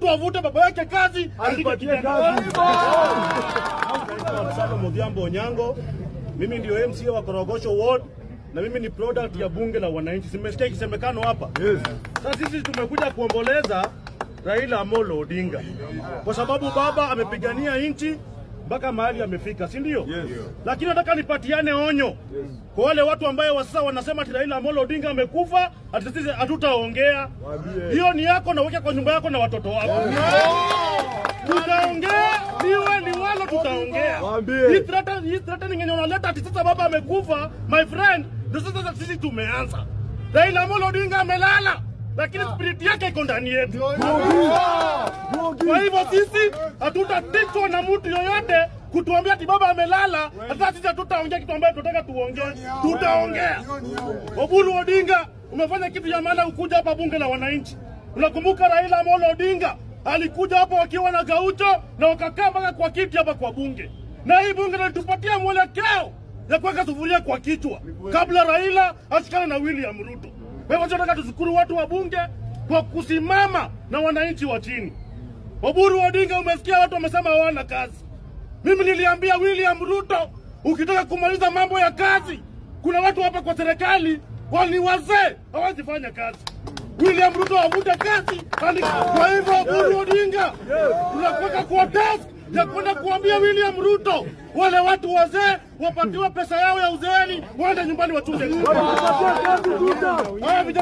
Mtu avute baba yake kazi, Alipatie kazi. Absalom Odhiambo Onyango, mimi ndio MCA wa Korogosho Ward na mimi ni product ya bunge la wananchi. Simesikia ikisemekano hapa. Yes. Sasa sisi tumekuja kuomboleza Raila Amolo Odinga kwa sababu baba amepigania nchi mpaka mahali amefika, si ndio? Yes. Lakini nataka nipatiane onyo kwa wale watu ambaye sasa wanasema ati Raila Amolo Odinga amekufa, ati sisi hatutaongea. Waambie. Hiyo ni yako na weke kwa nyumba yako na watoto wako. Tutaongea, liwe liwalo, tutaongea. Waambie. Hii threatening yenye unaleta ati sasa baba amekufa, my friend, ndio sasa sisi tumeanza. Raila Amolo Odinga amelala, lakini spirit yake iko ndani yetu. Kwa hivyo sisi hatutatishwa na mtu yoyote kutuambia ati baba amelala. Hata sisi hatutaongea kitu ambayo tunataka tuongee, tutaongea. Oburu Odinga, umefanya kitu ya maana ukuja hapa bunge la wananchi. Unakumbuka Raila Amolo Odinga alikuja hapo wakiwa na Gaucho na wakakaa mpaka kwa kiti hapa kwa bunge, na hii bunge inatupatia mwelekeo ya kuweka sufuria kwa kichwa kabla Raila ashikane na William Ruto. Kwa hivyo tunataka tushukuru watu wa bunge kwa kusimama na wananchi wa chini. Oburu Odinga, umesikia watu wamesema hawana kazi. Mimi niliambia William Ruto, ukitaka kumaliza mambo ya kazi, kuna watu hapa kwa serikali wali wazee hawezi fanya kazi. William Ruto avute kazi. Kwa hivyo Oburu Odinga, tunakuweka kwa task ya kwenda kuambia William Ruto wale watu wazee wapatiwe pesa yao ya uzeeni, waende nyumbani wachunge. Watupatie kazi tuta. Haya vijana.